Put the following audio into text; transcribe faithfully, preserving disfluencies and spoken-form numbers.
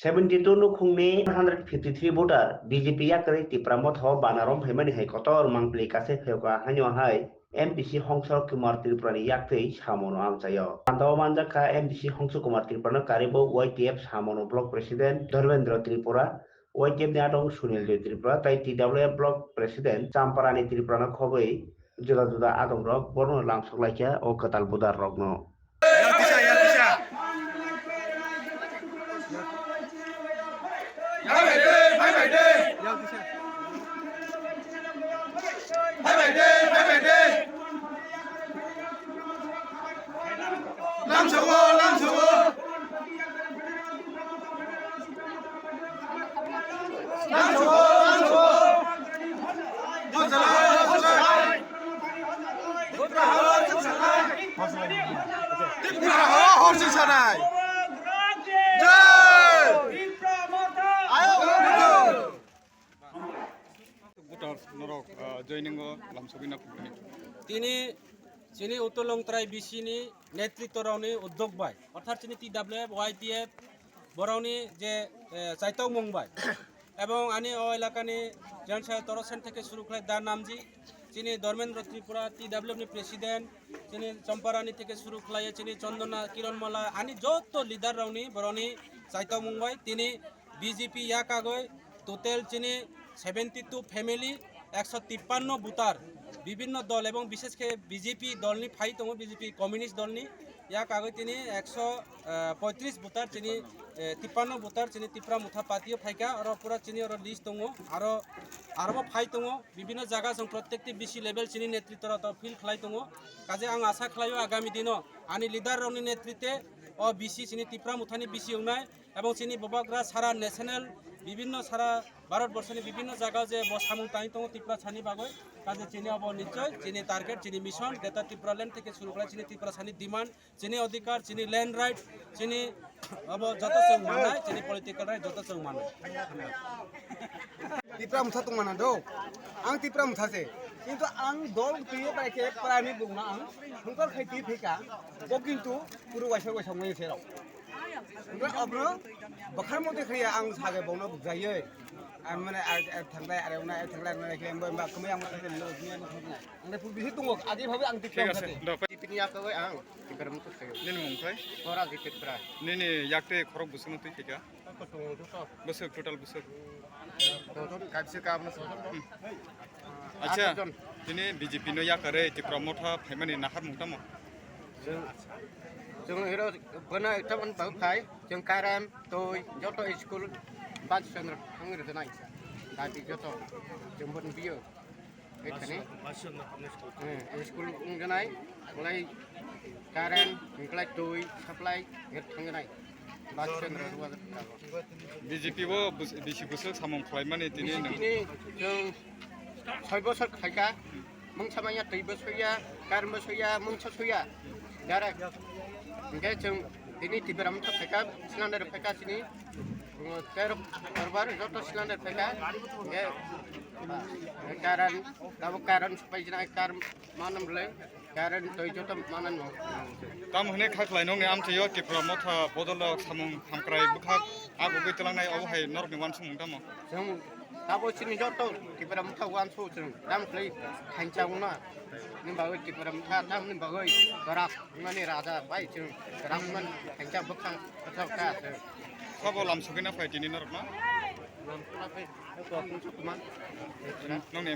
Seventy two nukhungni one hundred fifty three voter B J P yakarwi Tipra Motha o bana romphaimani hai kotor mangpili kasai phaiyoka haino hai M P C Hongso Kumar Tripura ni yaktwi samono amchaio. Panta o manjakha M P C Hongso Kumar Tripura no karibo Y T F samono block president Dharmendra Tripura, Y T F ni adong Sunil Joy Tripura tai T W F block president Champarani Tripura no khogwi juda juda adongrok borokno lamsok laikha o kwtal budarrokno. Tipra ho horsi sanai. Jai! Ayo, Butor norok, ah, joining o lamsogwi na phunukni. Tini chini Uttor Longtrai B C ni netritworokni uddog bai, orthat chini T W F, Y T F, borokni je, eh, chaitokmung bai, ebong ani o elakani Jan Saheb Torosen theke suru khlai Da Namji, chini Dharmendra Tripura, T W F ni president, chini Champarani theke suru khlai, chini Chandana, Kiran Mala, ani joto leader rokni borokni chaitokmung bai tini B J P yakagwi total chini seventy two family, ekso tippanno voter, bibinno dol ebong bishesh khe B J P dolni phai tongo, B J P communist dolni yakagwi tini ekso, eh, poitris voter chini, eh, tippanno voter chini Tipra Motha party o phaikha, oro pura chini oro list tongo, aro, aro bo phai tongo, bibinno jaga chwng prottekti B C level chini netritworok to field khlai tongo, kaje ang asa khlaio agami dino ani leader rokni netrite o B C chini Tipra Mothani B C wngnai, ebong chini bubagra sara national, bibinno sara Bharat borshoni bibinno jaga je bo samung tangwi tongo Tiprasani bagwi, kaje chini abo nichoi chini target, chini mission, Greater Tipraland theke suru khlai chini Tiprasani demand, chini odhikar, chini land right, chini abo joto chwng mannai, chini political right joto chwng mannai. Tipra Motha tongmana do. Ang Tipra Motha se. Kintu ang dol twiwi bai khe prani bungna ang hungkar khai twi phika. Bo kintu puru waisa waisa wngwi se rok. Hingke abro bwkhar mode khe ang sage bono bujaiye. Ang mane ar, ar thanglai, are una, ar thanglai, mane khe, mba, mba, kami ang mane khe, lo, ni ang thanglai. Ang de pur bisi tungo, agi bhabe ang tik Thik ase, thangkha. Dok. Tipini yakagwi ang, Tipra Motha khayo. Nini mung khai? Kora di Tipra. Nini yakte khorok busung twi khika? Ako tungo to. Busuk, total busuk. Dojon kaibse kabno. Hmm. Acha, ato jon. Tini B J P no yakare Tipra Motha phaimani nahar mung tamo? Jeng, jeng hero bana ekta ban bau phai, jeng karam, toi, joto school, bus stand, hangir janai. Tapi joto, jeng bon biyo. Ethani. Bus stand, school. Eh, school ung janai, mulai karam, mulai toi, supply, et thang janai. Bus stand, ruwa. B J P o bus-, bisi bwswk samung khlaimani tini B J P nwng ni chwng soi bosor khaika, mungsa manya twi bo soya, kar bo soya, mungsa soya, direct. Hingke chwng tini Tipra Motha phaika, sinandar phaika sini, um, tero korbar joto sinandar phaika, hingke, ah, karan, tabo karan supai jina kar manam le. Current toi joto mananw. Tamo hwnwi kha khlai nokni amchaio Tipra Motha bodolrok samung hamkrai bwkhak agugwi twlangnai, obo hai norokni uansukmung tamo? Chwng tabo chini joto Tipra Motha uansuk chwng tamo khlai khaincha wngna. Ni bagwi Tipra Motha tamni bagwi kwrak wngmani raja bai chwng kwrak wngmani khaincha bwkhak bwkhak kha chwng. Sabo lam sogwina phai tini norokno? Lam sogwina phai, eko apung sukuma. Nokni